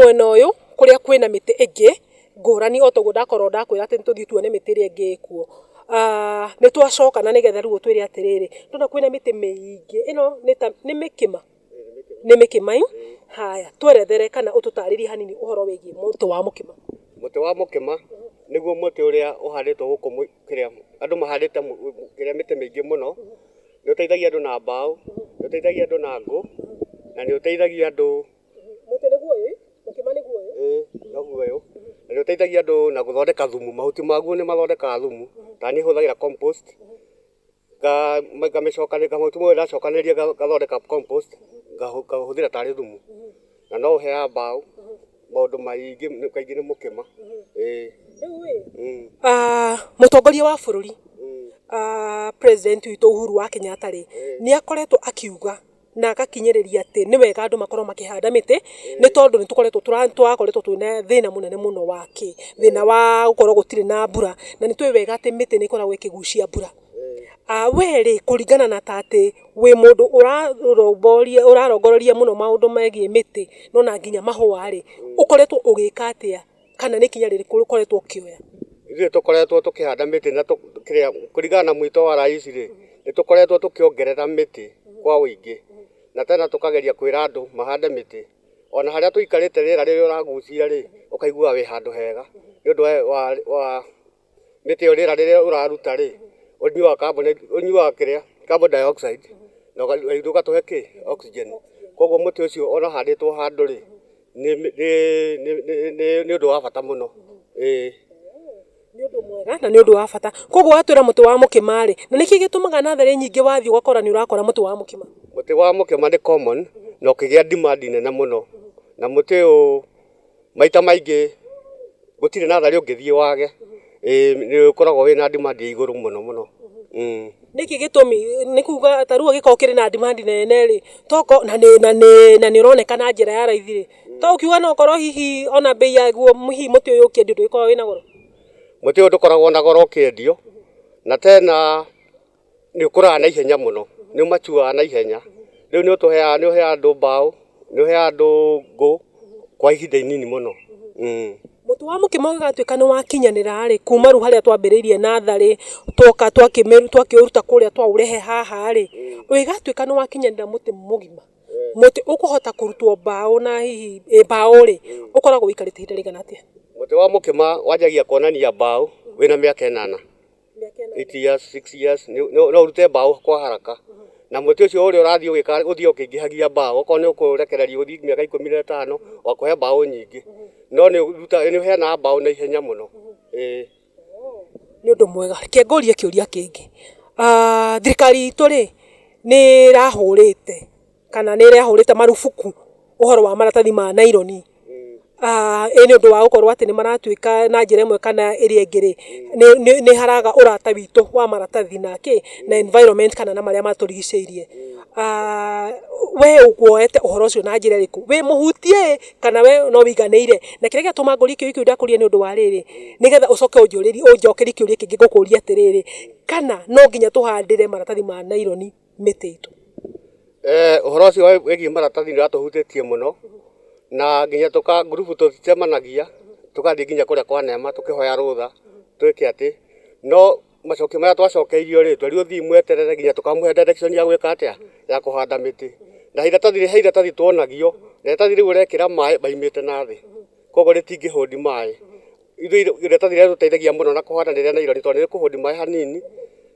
Mwena ũyũ kũrĩa kwĩna mĩtĩ ĩngĩ ngũrani, o toguo ndakorwo ndakwĩra atĩ nĩtũthiĩ tuone mĩtĩ ĩrĩa ĩngĩ ĩkuo. Nĩ twacoka na nĩgetha rĩu ũtwĩre atĩrĩrĩ, ndona kwĩna mĩtĩ mĩingĩ, ĩno nĩ ta nĩ mĩkĩma, nĩ mĩkĩma. Haya, twerethere kana ũtũtarĩrie hanini ũhoro wĩgiĩ mũtĩ wa mũkĩma. Mũtĩ wa mũkĩma nĩguo mũtĩ ũrĩa ũhandĩtwo gũkũ, kĩrĩa andũ mahandĩte, kĩrĩa mĩtĩ mĩingĩ mũno. Nĩ ũteithagia andũ na mbaũ, nĩ ũteithagia andũ na ngũ, na nĩ ũteithagia andũ. Mũtĩ nĩguo ũyũ, mũkĩma nĩguo ũyũ? Ĩĩ, noguo ũyũ. Na nĩ ũteithagia andũ na gũthondeka thumu. Mahuti maguo nĩ mathondekaga thumu. Ta niĩ hũthagĩra compost, ngamĩcokanĩria mahuti mothe, ndacokanĩrĩria ngathondeka compost, ngahũthĩra tarĩ thumu. Na no ũheaga mbaũ, maũndũ maingĩ kaingĩ nĩ mũkĩma. Ĩĩ. Rĩu ĩ, mũtongoria wa bũrũri, President witũ Uhuru wa Kenyatta rĩ, nĩ akoretwo akiuga na agakinyĩrĩria atĩ nĩ wega andũ makorwo makĩhanda mĩtĩ, nĩ tondũ nĩ tũkoretwo twakoretwo twĩna thĩna mũnene mũno wa kĩ thĩna wa gũkorwo gũtirĩ na mbura, na nĩ tũĩ wega atĩ mĩtĩ nĩ ĩkoragwo ĩkĩgucia mbura. We rĩ, kũringana na ta atĩ wĩ mũndũ ũrarũmbũria, ũrarongoreria mũno maũndũ megiĩ mĩtĩ no na nginya mahũa rĩ, ũkoretwo ũgĩka atĩa, kana nĩ ikinya rĩrĩkũ ũkoretwo ũkĩoya? Ithuĩ tũkoretwo tũkĩhanda mĩtĩ na kĩrĩa kũringana na mwĩto wa rais rĩ, nĩ tũkoretwo tũkĩongerera mĩtĩ kwa ũingĩ, na tena tũkageria kwĩra andũ mahande mĩtĩ. Ona harĩa tũikarĩte, rĩera rĩrĩa ũragucia rĩ, ũkaigua wĩ handũ hega nĩ ũndũ wa mĩtĩ ĩyo. Rĩera rĩrĩa ũraruta rĩ, ũnyuaga carbon, ũnyuaga kĩrĩa carbon dioxide, na ũgatũhe kĩ oxygen. Koguo mũtĩ ũcio ona handĩtwo handũ rĩ, nĩ ũndũ wa bata mũno, ĩĩ. Nĩ ũndũ mwega na nĩ ũndũ wa bata. Koguo watwĩra mũtĩ wa mũkĩma rĩ, na nĩkĩ gĩtũmaga natharĩ nyingĩ wathiĩ ũgakora nĩ ũrakora mũtĩ wa mũkĩma? Mũtĩ wa mũkĩma nĩ common na ũkĩgĩa demand nene mũno, na mũtĩ ũyũ maita maingĩ gũtirĩ natharĩ ũngĩthiĩ wage. Ĩĩ, nĩ ũkoragwo wĩna demand ya igũrũ mũno mũno. Nĩkĩ gĩtũmi? Nĩ kuga ta rĩu angĩkorwo kĩrĩ na demand nene rĩ, toko na nĩ ũroneka na njĩra ya raithi rĩ, to ũkiuga no ũkorwo hihi ona bei yaguo, hihi mũtĩ ũyũ ũkĩendio ndũgĩkoragwo wĩna goro? Mũtĩ ũyũ ndũkoragwo na goro ũkĩendio, na tena nĩ ũkũraga na ihenya mũno, nĩ ũmachuaga na ihenya. Rĩu nĩ ũtũheaga, nĩ ũheaga andũ mbaũ, nĩ ũheaga andũ ngũ kwa ihinda inini mũno. Mũtĩ wa mũkĩma ũgĩgatuĩka nĩ wakinyanĩra rĩ, kuma rĩu harĩa twambĩrĩirie natharĩ, twoka twakĩũruta kũrĩa twaũrehe haha rĩ, ũgĩgatuĩka nĩ wakinyanĩra mũtĩ mũgima, mũtĩ ũkũhota kũrutwo mbaũ na hihi mbaũ rĩ, ũkoragwo ũikarĩte ihinda rĩigana atĩa? Mũtĩ wa mũkĩma wanjagia kuonania mbaũ wĩna mĩaka 8. 8 years, 6 years, no ũrute mbaũ kwa haraka. Na mũtĩ ũcio ũrĩa ũrathiĩ ũgĩka ũthiĩ ũkĩingĩhagia mbaũ, okorwo nĩ ũkũrekererio ũthiĩ mĩaka 15, wakũhe mbaũ nyingĩ, no nĩ ũruta, nĩ ũheanaga mbaũ na ihenya mũno, ĩĩ. Nĩ ũndũ mwega. Reke ngũrie kĩũria kĩngĩ. Thirikari itũ rĩ, nĩ ĩrahũrĩte kana nĩ ĩrahũrĩte marubuku ũhoro wa maratathi ma naironi, ĩ nĩ ũndũ wa gũkorwo atĩ nĩ maratuĩka na njĩra ĩmwe kana ĩrĩa ĩngĩ rĩ, nĩ haraga ũrata witũ wa maratathi na kĩ na environment kana na marĩa matũrigicĩirie. We ũkuoete ũhoro ũcio na njĩra ĩrĩkũ? Wĩ mũhutie kana we no wĩiganĩire? Na kĩrĩa gĩatũma ngũrie kĩũria kĩu ndakũria nĩ ũndũ wa rĩrĩ, nĩgetha ũcoke ũnjũrĩrie, ũnjokerie kĩũria kĩngĩ ngũkũria atĩrĩrĩ, kana no nginya tũhandĩre maratathi ma naironi mĩtĩ itũ? Ũhoro ũcio wĩgiĩ maratathi nĩ ũratũhutĩtie mũno, na nginya tũka ngurubu tũcemanagia, tũgathiĩ nginya kũrĩa kwa NEMA tũkĩhoya rũtha twĩke atĩ, no macokio marĩa twacokeirio rĩ, twerirwo thiĩ mweterere nginya tũkamũhe direction ya gwĩka atĩa, ya kũhanda mĩtĩ. Na iratathi, he iratathi tuonagio, na iratathi rĩu ũrekĩra maĩ maimĩte na thĩ, koguo rĩtingĩhũndi maĩ. Ithuĩ iratathi rĩrĩa rĩtũteithagia mũno na kũhanda nĩ rĩa naironi, tondũ nĩ rĩkũhũndi maĩ hanini,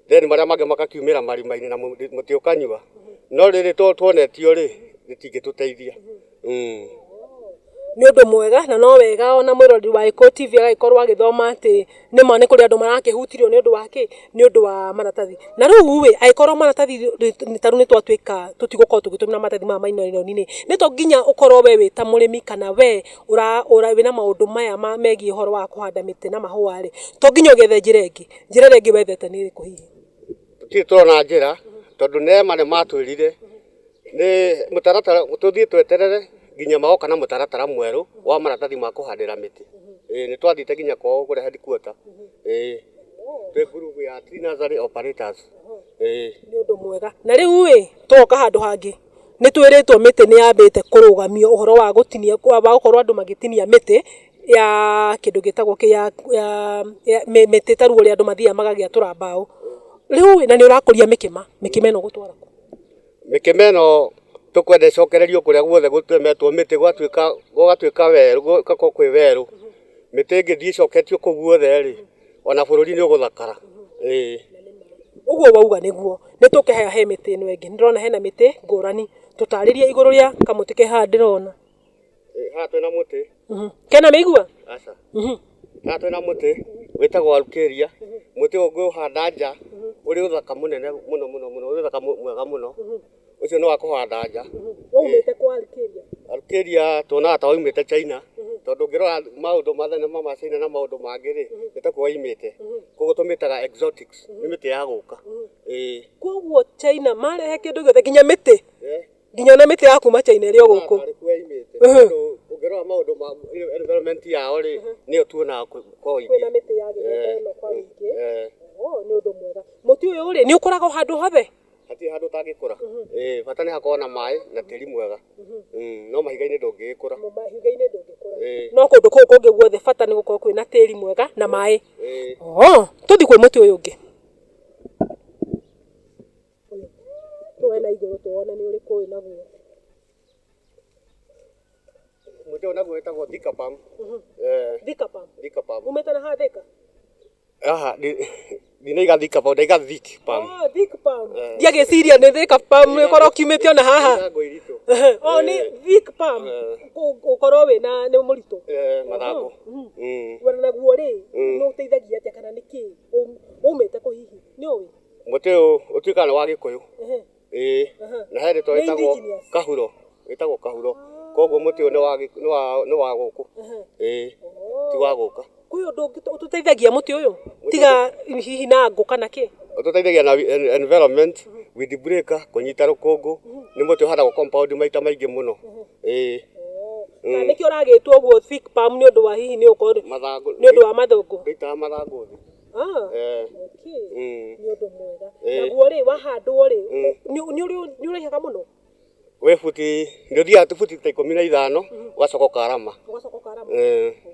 then marĩa mangĩ makakiumĩra marima-inĩ na mũtĩ ũkanyua. No rĩrĩ tuonetio rĩ, rĩtingĩtũteithia. Nĩ ũndũ mwega na no wega ona mwĩroreri wa Gĩkũyũ TV agagĩkorwo agĩthoma atĩ nĩma nĩ kũrĩ andũ marakĩhutirio nĩ ũndũ wa kĩ, nĩ ũndũ wa maratathi. Na rĩu ĩ, angĩkorwo maratathi ta rĩu nĩ twatuĩka tũtigũkorwo tũgĩtũmĩra maratathi maya ma naironi rĩ, nĩ to nginya ũkorwo we wĩ ta mũrĩmi kana we wĩna maũndũ maya megiĩ ũhoro wa kũhanda mĩtĩ na mahũa rĩ, to nginya ũgĩethe njĩra ĩngĩ? Njĩra ĩrĩa ĩngĩ wethete nĩ ĩrĩkũ hihi? Tũtirĩ tũrona njĩra, tondũ NEMA nĩ matwĩrire nĩ mũtaratara, tũthiĩ tweterere nginya magoka na mũtaratara mwerũ wa maratathi ma kũhandĩra mĩtĩ. Ĩĩ, nĩ twathiĩte nginya kwao kũrĩa headquarter, ĩĩ, twĩ ngurubu ya tree nursery operators, ĩĩ. Nĩ ũndũ mwega. Na rĩu ĩ, tũgoka handũ hangĩ. Nĩ twĩrĩtwo mĩtĩ nĩ yambĩte kũrũgamio ũhoro wa gũtinia wa gũkorwo andũ magĩtinia mĩtĩ ya kĩndũ gĩtagwo kĩ ya ya mĩtĩ ta rĩu ũrĩa andũ mathiaga magagĩatũra mbaũ. Rĩu ĩ, na nĩ ũrakũria mĩkĩma, mĩkĩma ĩno ũgũtwara kũ? Mĩkĩma ĩno tũkwenda ĩcokererio kũrĩa guothe gũtemetwo mĩtĩ gwatuĩka gũgatuĩka werũ, gũgakorwo kwĩ werũ. Mĩtĩ ĩngĩthiĩ ĩcoketio kũu guothe rĩ, ona bũrũri nĩ ũgũthakara. Ĩĩ. Ũguo wauga nĩguo. Nĩ tũke haha he mĩtĩ ĩno ĩngĩ. Nĩ ndĩrona hena mĩtĩ ngũrani. Tũtarĩrie igũrũ rĩa kamũtĩ ke haha ndĩrona. Haha twĩna mũtĩ. Kena mĩigua? Aca. Haha twĩna mũtĩ wĩtagwo Alkeria. Mũtĩ ũyũ ũngĩũhanda nja ũrĩ ũthaka mũnene mũno mũno mũno, ũrĩ ũthaka mwega mũno. Ũcio nĩ wa kũhanda nja. Waumĩte kwa Alkeria? Alkeria tuonaga ta waumĩte China, tondũ ũngĩrora maũndũ ma thenema ma China na maũndũ mangĩ rĩ, nĩ ta kuo waumĩte. Koguo tũmĩtaga exotics, nĩ mĩtĩ ya gũka. Ĩĩ. Koguo China marehe kĩndũ gĩothe nginya mĩtĩ? Nginya ona mĩtĩ ya kuma China ĩrĩ o gũkũ? Tarĩ kuo yaumĩte. Tondũ ũngĩrora maũndũ ma environment yao rĩ, nĩyo tuonaga kwa ũingĩ. Kwĩna mĩtĩ ya gĩthemba ĩno kwa ũingĩ. Oh, nĩ ũndũ mwega. Mũtĩ ũyũ rĩ, nĩ ũkũraga o handũ hothe? Hatirĩ handũ ũtangĩkũra. Ĩĩ, bata nĩ hakorwo na maĩ na tĩri mwega. No mahiga-inĩ ndũngĩgĩkũra. Mahiga-inĩ ndũngĩkũra. No kũndũ kũu kũngĩ guothe bata nĩ gũkorwo kwĩna tĩri mwega na maĩ. Oh, tũthiĩ kwĩ mũtĩ ũyũ ũngĩ. Tuoe na igũrũ tuone nĩ ũrĩkũ ũyũ naguo. Mũtĩ ũyũ naguo wĩtagwo Thika Palm. Thika Palm? Thika Palm. Umĩte na haha Thika? Haha, ndinaiga Thika Palm, ndaiga Thick Palm. Oh, Thick Palm. Ndiagĩciria nĩ Thika Palm ĩkorwo kiumĩte ona haha. Ithangũ iritũ. Oh, nĩ Thick Palm. Gũkorwo wĩna nĩ mũritũ. Mathangũ. We naguo rĩ, nĩ ũteithagia atĩa kana nĩ kĩ? Umĩte kũ hihi? Nĩ ũĩ? Mũtĩ ũyũ ũtuĩkaga nĩ wa Gĩkũyũ. Ĩĩ. Na he rĩtwa Nĩ rĩtagwo indigenous. kahuro. Wĩtagwo kahuro. Koguo mũtĩ ũyũ nĩ wa gũkũ. Ĩĩ. Ti wa gũka. Kwĩ ũndũ ũngĩ ũtũteithagia mũtĩ ũyũ? Tiga hihi na ngũ kana kĩ? Ũtũteithagia na environment, wind breaker, kũnyita rũkũngũ. Nĩ mũtĩ ũhandagwo compound maita maingĩ mũno. Ĩĩ. Na nĩkĩo ũragĩtwo ũguo Thick Palm nĩ ũndũ wa hihi nĩ ũkorwo Mathangũ. nĩ ũndũ wa mathangũ? Ndũitaga mathangũ thĩ. Okay. Nĩ ũndũ mwega. Naguo rĩ, wahandwo rĩ, nĩ ũraihaga mũno? Wĩ buti, nĩ ũthiaga buti ta 15, ũgacoka ũkarama. Ũgacoka ũkarama.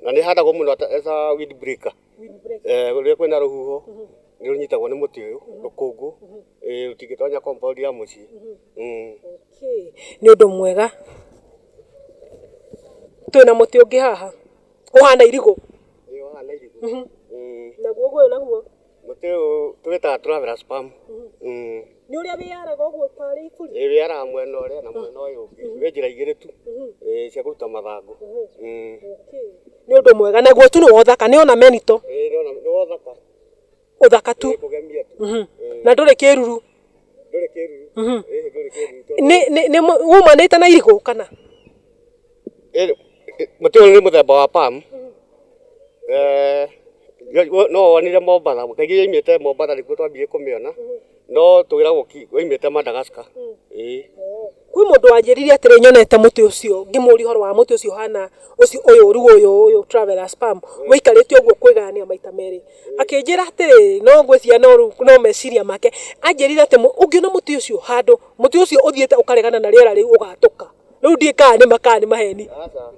Na nĩ ĩhandagwo mũno as a wind breaker. Wind breaker. Rĩrĩa kwĩna rũhuho, nĩ rũnyitagwo nĩ mũtĩ ũyũ, rũkũngũ, rũtingĩtonya compound ya mũciĩ. Okay. Nĩ ũndũ mwega. Twĩna mũtĩ ũngĩ haha, ũhana irigũ. Ĩĩ, ũhana irigũ. Naguo ũyũ naguo? Mũtĩ ũyũ tũwĩtaga traveler's palm. Nĩ ũrĩa wĩyaraga ũguo tarĩ iburi? Ĩĩ, wĩyaraga mwena ũrĩa na mwena ũyũ ũngĩ. Wĩ njĩra igĩrĩ tu, ĩĩ, cia kũruta mathangũ. Okay. Nĩ ũndũ mwega. Naguo tu nĩ wothaka, nĩ ornamental. Ĩĩ, nĩ wothaka. Ũthaka tu. Ĩĩ, kũgemia tu. Na ndũrĩ kĩruru. Ndũrĩ kĩruru. Ĩĩ, ndũrĩ kĩruru. Nĩ umanĩte na irigũ kana? Ĩĩ, mũtĩ ũyũ nĩ mũthemba wa palm. No wonire Mombatha, kaingĩ yoimĩte Mombatha nĩkuo twambire kũmĩona, no twĩragwo yoimĩte Madagascar. Ĩĩ. Kwĩ mũndũ wanjĩrire atĩrĩ nyonete mũtĩ ũcio, ngĩmũria ũhoro wa mũtĩ ũcio ũhana ũcio ũyũ rĩu ũyũ ũyũ traveler's palm, wĩikarĩte ũguo kwĩgayania maita merĩ. Akĩnjĩra atĩrĩrĩ, no ngwĩciria no rĩu no meciria make, anjĩrire atĩ ũngĩona mũtĩ ũcio handũ, mũtĩ ũcio ũthiĩte ũkaregana na rĩera rĩu ũgatũka. Rĩu ndiũĩ kana nĩ ma kana nĩ maheni. Aca.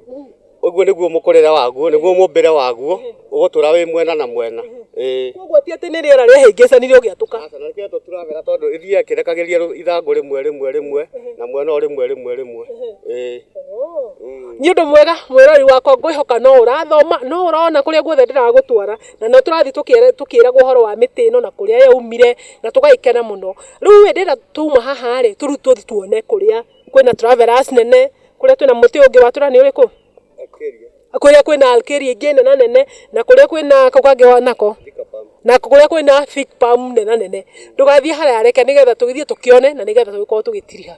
Ũguo nĩguo mũkũrĩre waguo, nĩguo mũmbĩre waguo, ũgũtũra wĩ mwena na mwena. Ĩĩ. Koguo ti atĩ nĩ rĩera rĩahĩngĩcanire ũgĩatũka. Aca, na nĩkĩo tũravera tondũ ĩthiaga ĩkĩrekagĩria ithangũ rĩmwe rĩmwe rĩmwe, na mwena ũyũ rĩmwe rĩmwe rĩmwe. Ĩĩ. Nĩ ũndũ mwega mwĩrori wakwa, ngwĩhoka no ũrathoma, no ũrona kũrĩa guothe ndĩragũtwara, na no tũrathiĩ tũkĩragwo ũhoro wa mĩtĩ ĩno na kũrĩa yaumire, na tũgagĩkena mũno. Rĩu ĩ, ndĩrenda tuma haha rĩ, tũrĩu tũthiĩ tuone kũrĩa kwĩna travelers nene, kũrĩa twĩna mũtĩ ũngĩ watũra nĩ ũrĩkũ? Alkeria. Kũrĩa kwĩna alkeria ĩngĩ nene nene, na kũrĩa kwĩna kau kangĩ nako. Thika Palm. Na kũrĩa kwĩna thick palm nene nene. Ndũgathiĩ haraya, reke nĩgetha tũgĩthiĩ tũkĩone na nĩgetha tũgĩkorwo tũgĩtiriha.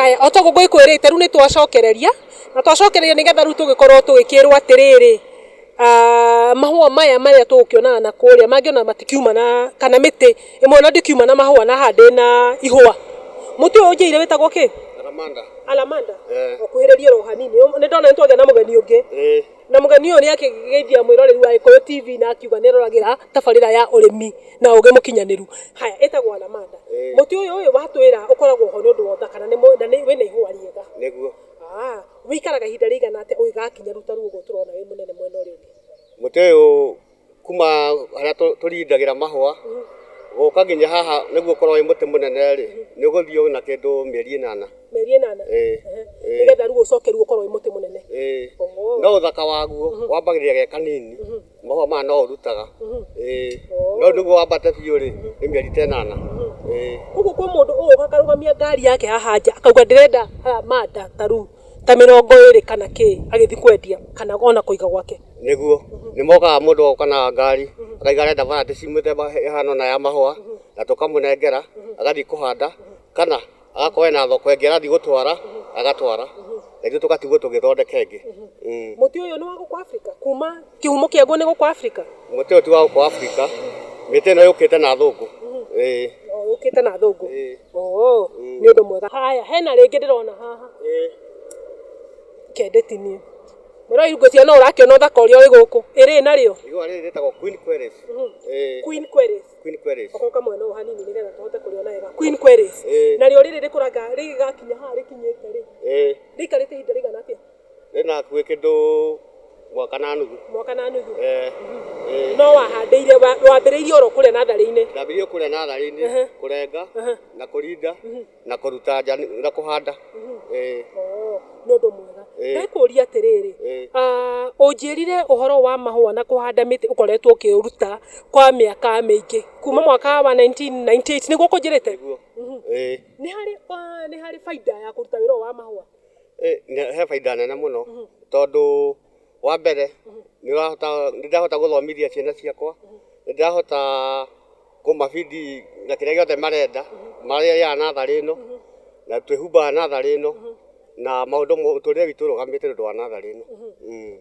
Haya, o toguo ngũgĩkwĩrĩte rĩu nĩ twacokereria na twacokereria nĩgetha rĩu tũgĩkorwo tũgĩkĩrwo atĩrĩrĩ, mahũa maya marĩa tũgũkĩonaga na kũrĩa mangĩ ona matikiuma na kana mĩtĩ ĩmwe ona ndĩkiuma na mahũa na haha ndĩna ihũa. Mũtĩ ũyũ ũnjĩire wĩtagwo kĩ? Alamanda. Alamanda. Eh. Ũkuhĩrĩrie ro hanini. Nĩ ndona nĩ twagĩa na mũgeni ũngĩ. Ĩĩ. Na mũgeni ũyũ nĩ akĩgeithia mwĩroreri wa Gĩkũyũ TV na akiuga nĩ aroragĩra tabarĩra ya ũrĩmi na ũgĩ mũkinyanĩru. Haya, ĩtagwo Alamanda. Ĩĩ. Mũtĩ ũyũ ũyũ watwĩra ũkoragwo ho nĩ ũndũ wa ũthaka na nĩ na nĩ wĩna ihũa rĩega. Nĩguo. Ah, wĩikaraga ihinda rĩigana atĩa ũgĩgakinya rĩu ta rĩu ũguo tũrona wĩ mũnene mwena ũrĩa ũngĩ? Mũtĩ ũyũ kuma harĩa tũrindagĩra mahũa gũka nginya haha nĩguo ũkorwo wĩ mũtĩ mũnene rĩ, nĩ ũgũthiĩ na kĩndũ mĩeri 8. Mĩeri 8? Ĩĩ. Ehe. Nĩgetha rĩu ũcoke rĩu ũkorwo wĩ mũtĩ mũnene. Ĩĩ. Oho. No ũthaka waguo wambagĩrĩria ge kanini, mahũa maya no ũrutaga. Ĩĩ. No nĩguo wambate biũ rĩ, nĩ mĩeri ta 8. Ĩĩ. Koguo kwĩ mũndũ ũgũka akarũgamia ngari yake haha nja akauga ndĩrenda Alamanda ta rĩu ta 20 kana kĩ agĩthiĩ kwendia kana ona kũiga gwake. Nĩguo nĩ mokaga mũndũ agoka na ngari akaiga arenda varati mĩthemba ĩhana ũna ya mahũa na tũkamũnengera agathiĩ kũhanda kana agakorwo ena thoko ĩngĩ arathiĩ gũtwara agatwara na ithuĩ tũgatigwo tũgĩthondeka ĩngĩ. Mũtĩ ũyũ nĩ wa gũkũ Afrika? Kuma kĩhumo kĩaguo nĩ gũkũ Afrika? Mũtĩ ũyũ ti wa gũkũ Afrika, mĩtĩ ĩno yũkĩte na athũngũ. Ĩĩ. Yũkĩte na athũngũ. Ĩĩ. Oo, nĩ ũndũ mwega. Haya, hena rĩngĩ ndĩrona haha. Ĩĩ. Kendetinie. Mũrori ngwĩciria no ũrakĩona ũthaka ũrĩa wĩ gũkũ. Ĩrĩ narĩo? Ihũa rĩrĩ rĩtagwo Queen Queries. Ĩĩ. Queen Queries. Queen Queries. Okoka mwena ũyũ hanini nĩgetha tũhote kũrĩona wega. Queen Queries. Ĩĩ. Narĩo rĩrĩ rĩkũraga rĩgĩgakinya haha rĩkinyĩte rĩ. Ĩĩ. Rĩikarĩte ihinda rĩigana atĩa? Rĩna hakuhĩ kĩndũ mwaka na nuthu. Mwaka na nuthu. Ĩĩ. Ĩĩ. No wahandĩire wambĩrĩirie oro kũrĩa natharĩ-inĩ. Ndambĩrĩirie kũrĩa natharĩ-inĩ, kũrenga na kũrinda na kũruta nja na kũhanda. Ĩĩ. Oo, nĩ ũndũ mwega. Ĩĩ. Ndakũria atĩrĩrĩ, Ĩĩ. ũnjĩrire ũhoro wa mahũa na kũhanda mĩtĩ ũkoretwo ũkĩũruta kwa mĩaka mĩingĩ kuma mwaka wa 1998 nĩguo ũkũnjĩrĩte? Nĩguo. Ĩĩ. Nĩ harĩ nĩ harĩ baida ya kũruta wĩra ũyũ wa mahũa? Ĩĩ, he baida nene mũno tondũ wa mbere nĩ ũrahota, nĩ ndĩrahota gũthomithia ciana ciakwa, nĩ ndĩrahota kũmabidi na kĩrĩa gĩothe marenda, marĩaga natharĩ ĩno na twĩhumbaga natharĩ ĩno na maũndũ mũtũrĩre witũ ũrũgamĩte nĩ ũndũ wa natharĩ ĩno.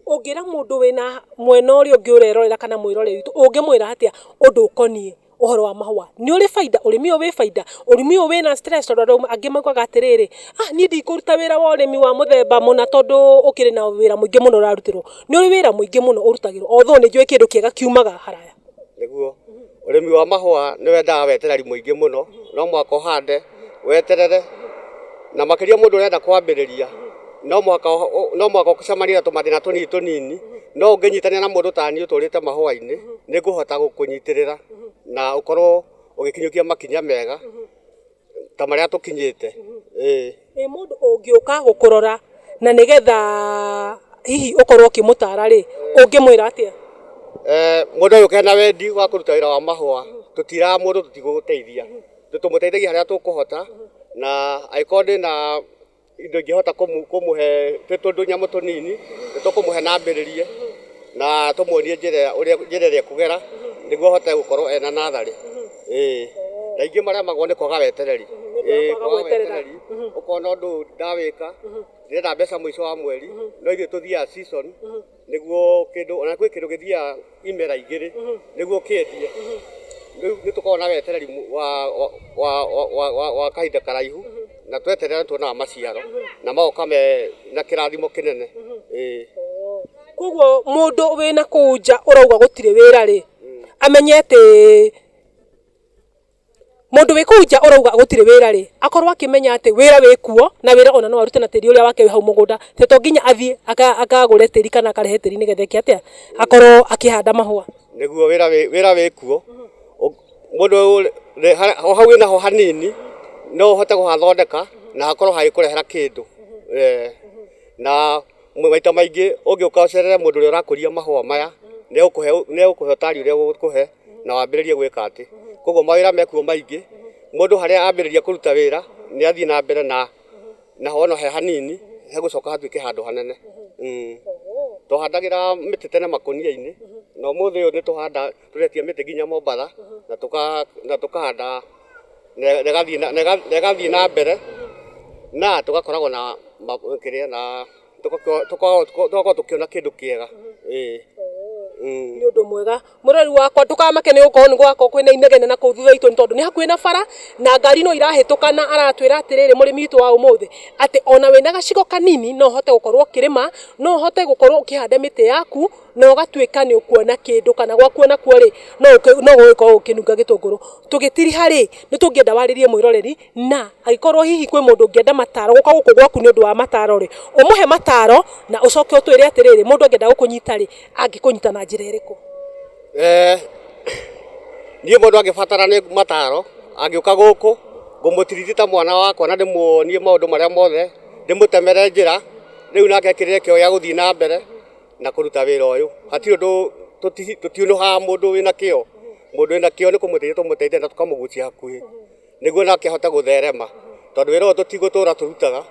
Ũngĩra mũndũ wĩna mwena ũrĩa ũngĩ ũrerorera kana mwĩroreri witũ ũngĩmwĩra atĩa ũndũ ũkoniĩ ũhoro wa mahũa? Nĩ ũrĩ baida? Ũrĩmi ũyũ wĩ baida? Ũrĩmi ũyũ wĩna stress? Tondũ andũ angĩ maugaga atĩrĩrĩ, ah, niĩ ndikũruta wĩra wa ũrĩmi wa mũthemba mũna tondũ ũkĩrĩ na wĩra mũingĩ mũno ũrarutĩrwo. Nĩ ũrĩ wĩra mũingĩ mũno ũrutagĩrwo although nĩ njũĩ kĩndũ kĩega kiumaga haraya. Nĩguo ũrĩmi wa mahũa nĩ wendaga wetereri mũingĩ mũno, no mũhaka ũhande weterere, na makĩria mũndũ ũrenda kwambĩrĩria no mũhaka ũcemanie na tũmathĩna tũnini tũnini, no ũngĩnyitanĩra na mũndũ ta niĩ ũtũrĩte mahũa-inĩ nĩ ngũhota gũkũnyitĩrĩra na ũkorwo ũgĩkinyũkia makinya mega ta marĩa tũkinyĩte. Ĩĩ. Ĩ mũndũ ũngĩũka gũkũrora na nĩgetha hihi ũkorwo ũkĩmũtara rĩ, ũngĩmwĩra atĩa? Mũndũ agĩũka ena wendi wa kũruta wĩra wa mahũa, tũtiraga mũndũ tũtigũgũteithia, tũmũteithagia harĩa tũkũhota, na angĩkorwo ndĩna indo ingĩhota kũmũhe twĩ tũndũ nyamũ tũnini, nĩ tũkũmũhe na ambĩrĩrie na tũmuonie njĩra ũrĩa njĩra ĩrĩa ekũgera nĩguo ahote gũkorwo ena natharĩ. Ĩĩ. Na aingĩ maremagwo nĩ kwaga wetereri. Ĩĩ, kwaga gweterera. wetereri. Ũkona ũndũ ndawĩka, ndĩrenda mbeca mũico wa mweri, no ithuĩ tũthiaga season nĩguo kĩndũ, ona kwĩ kĩndũ gĩthiaga imera igĩrĩ nĩguo kĩendie. Rĩu nĩ tũkoragwo na wetereri wa kahinda karaihu na tweterera nĩ tuonaga maciaro na magoka me na kĩrathimo kĩnene. Ĩĩ. Koguo mũndũ wĩna kũu nja ũrauga gũtirĩ wĩra rĩ, amenye atĩ mũndũ wĩ kũu nja ũrauga gũtirĩ wĩra rĩ, akorwo akĩmenya atĩ wĩra wĩ kuo na wĩra ona no arute na tĩri ũrĩa wake wĩ hau mũgũnda, ti to nginya athiĩ akagũre tĩri kana akarehe tĩri nĩgetha eke atĩa, akorwo akĩhanda mahũa. Nĩguo wĩra wĩ kuo. Mũndũ o hau wĩnaho hanini no ũhote kũhathondeka na hakorwo hagĩkũrehera kĩndũ. Na maita maingĩ ũngĩũka ũcerere mũndũ ũrĩa ũrakũria mahũa maya, nĩ egũkũhe ũtari ũrĩa ũgũkũhe na wambĩrĩrie gwĩka atĩ. Koguo mawĩra mekuo maingĩ, mũndũ harĩa ambĩrĩria kũruta wĩra nĩ athiĩ na mbere na hona he hanini hegũcoka hatuĩke handũ hanene. Tũhandagĩra mĩtĩ tene makũnia-inĩ, na ũmũthĩ ũyũ nĩ tũhanda tũretia mĩtĩ nginya Mombatha na tũkahanda na ĩgathiĩ na mbere. Na tũgakoragwo na kĩrĩa na tũgakorwo tũkĩona kĩndũ kĩega. Ĩĩ. Nĩ ũndũ mwega. Mũrori wakwa, ndũkamake nĩ gũkorwo nĩ gwakorwo kwĩna inegene na kũu thutha witũ, nĩ tondũ nĩ hakuhĩ na bara na ngari no irahĩtũka, na aratwĩra atĩrĩrĩ mũrĩmi witũ wa ũmũthĩ atĩ ona wĩna gacigo kanini no ũhote gũkorwo ũkĩrĩma, no ũhote gũkorwo ũkĩhanda mĩtĩ yaku na ũgatuĩka nĩ ũkuona kĩndũ, kana gwaku onakuo rĩ no gũgĩkorwo gũkĩnunga gĩtũngũrũ. Tũgĩtiriha rĩ, nĩ tũngĩenda warĩrie mwĩroreri, na angĩkorwo hihi kwĩ mũndũ ũngĩenda mataro gũka gũkũ gwaku nĩ ũndũ wa mataro rĩ, ũmũhe mataro na ũcoke ũtwĩre atĩrĩrĩ, mũndũ angĩenda gũkũnyita rĩ, angĩkũnyita na njĩra ĩrĩkũ? Niĩ mũndũ angĩbatara nĩ mataro, angĩũka gũkũ, ngũmũtiriti ta mwana wakwa na ndĩmuonie maũndũ marĩa mothe, ndĩmũtemere njĩra, rĩu nake ekĩrĩre kĩo gĩa gũthiĩ na mbere na kũruta wĩra ũyũ. Hatirĩ ũndũ tũtiũnũhaga mũndũ wĩna kĩo. Mũndũ wĩna kĩo nĩ kũmũteithia tũmũteithia na tũkamũgucia hakuhĩ, nĩguo nake ahote gũtherema, tondũ wĩra ũyũ tũtigũtũra tũrutaga.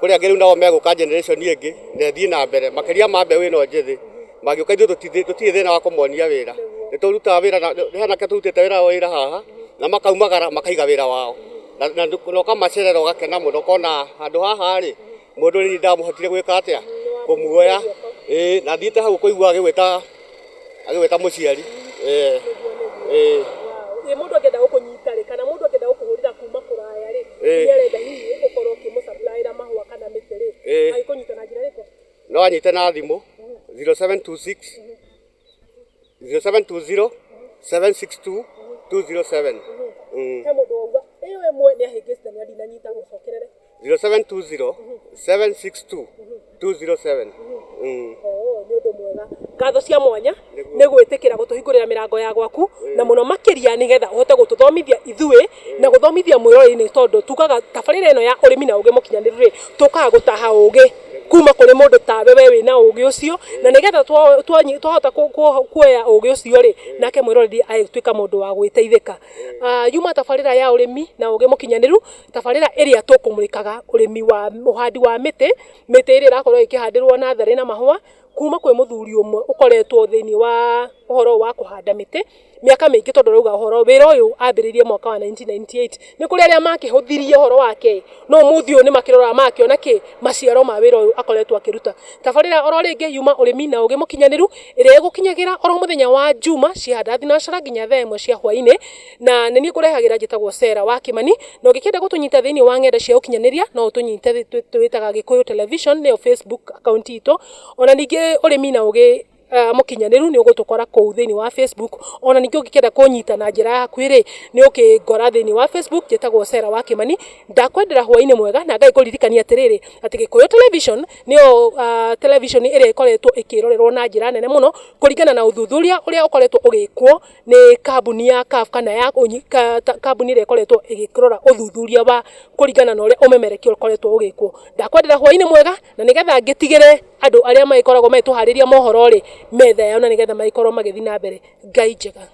Kũrĩ angĩ rĩu nao megũka generation ĩngĩ na ĩthiĩ na mbere, makĩria ma mbeũ ĩno njĩthĩ mangĩũka, ithuĩ tũtirĩ thĩna wa kũmonia wĩra. Nĩ tũrutaga wĩra na nĩ anake tũrutĩte wĩra haha na makaumagara makaiga wĩra wao, na ũkamacerera ũgakena mũno, ũkona handũ haha rĩ, mũndũ nĩ ndamũhotire gwĩka atĩa, kũmuoya. Ĩĩ, na thiĩte hau kũigua agĩgwĩta mũciari. Ĩĩ. Ĩĩ. Ĩ mũndũ angĩenda gũkũnyita rĩ, kana mũndũ angĩenda gũkũhũrĩra kuma kũraya rĩ, nĩ arenda hihi ũkorwo ũkĩmũsupplyĩra mahũa kana mĩtĩ rĩ, angĩkũnyita na njĩra ĩrĩkũ? No anyite na thimũ 0726 0720 762 207. He mũndũ wauga ĩyo ĩmwe nĩ ahĩngĩcithania, ndinanyita, gũcokerere. 0720 762 207. Oh, nĩ ũndũ mwega. Ngatho cia mwanya nĩ gwĩtĩkĩra gũtũhingũrĩra mĩrango ya gwaku, na mũno makĩria nĩgetha ũhote gũtũthomithia ithuĩ na gũthomithia mwĩroreri, nĩ tondũ tugaga tabarĩra ĩno ya ũrĩmi na ũgĩ mũkinyanĩru rĩ, tũkaga gũtaha ũgĩ kuma kũrĩ mũndũ tawe we wĩna ũgĩ ũcio, na nĩgetha twahota kuoya ũgĩ ũcio rĩ, nake mwĩroreri agĩtuĩka mũndũ wa gwĩteithĩka. Yuma tabarĩra ya ũrĩmi na ũgĩ mũkinyanĩru, tabarĩra ĩrĩa tũkũmũrĩkaga ũrĩmi wa ũhandi wa mĩtĩ, mĩtĩ ĩrĩa ĩrakorwo ĩkĩhandĩrwo natharĩ na mahũa, kuma kwĩ mũthuri ũmwe ũkoretwo thĩinĩ wa ũhoro wa kũhanda mĩtĩ mĩaka mĩingĩ, tondũ rauga ũhoro wĩra ũyũ ambĩrĩirie mwaka wa 1998. Nĩ kũrĩ arĩa makĩhũthirie ũhoro wake, no ũmũthĩ ũyũ nĩ makĩroraga makĩona kĩ maciaro ma wĩra ũyũ akoretwo akĩruta. Tabarĩra oro rĩngĩ yuma ũrĩmi na ũgĩ mũkinyanĩru, ĩrĩa ĩgũkinyagĩra oro mũthenya wa Juma cihanda thinacara nginya thaa 1 cia hwainĩ, na nĩ niĩ ngũrehagĩra, njĩtagwo Sarah wa Kĩmani. Na ũngĩkĩenda gũtũnyita thĩinĩ wa ng'enda cia ũkinyanĩria, no ũtũnyite, twĩtaga Gĩkũyũ Television, nĩyo Facebook account itũ. Ona ningĩ ũrĩmi na ũgĩ mũkinyanĩru nĩ ũgũtũkora kũu thĩinĩ wa Facebook. Ona ningĩ ũngĩkĩenda kũnyita na njĩra ya hakuhĩ rĩ, nĩ ũkĩngora thĩinĩ wa Facebook, njĩtagwo Sarah wa Kĩmani. Ndakwendera hwainĩ mwega, na Ngai kũririkania atĩrĩrĩ atĩ Gĩkũyũ Television nĩyo television ĩrĩa ĩkoretwo ĩkĩrorerwo na njĩra nene mũno, kũringana na ũthuthuria ũrĩa ũkoretwo ũgĩkwo nĩ kambuni ya CAF, kana ya kambuni ĩrĩa ĩkoretwo ĩgĩrora ũthuthuria wa kũringana na ũrĩa ũmemerekia ũkoretwo ũgĩkwo. Ndakwendera hwainĩ mwega, na nĩgetha ngĩtigĩre andũ arĩa magĩkoragwo magĩtũharĩria mohoro rĩ, metha yao, na nĩgetha magĩkorwo magĩthiĩ na mbere. Ngai njega.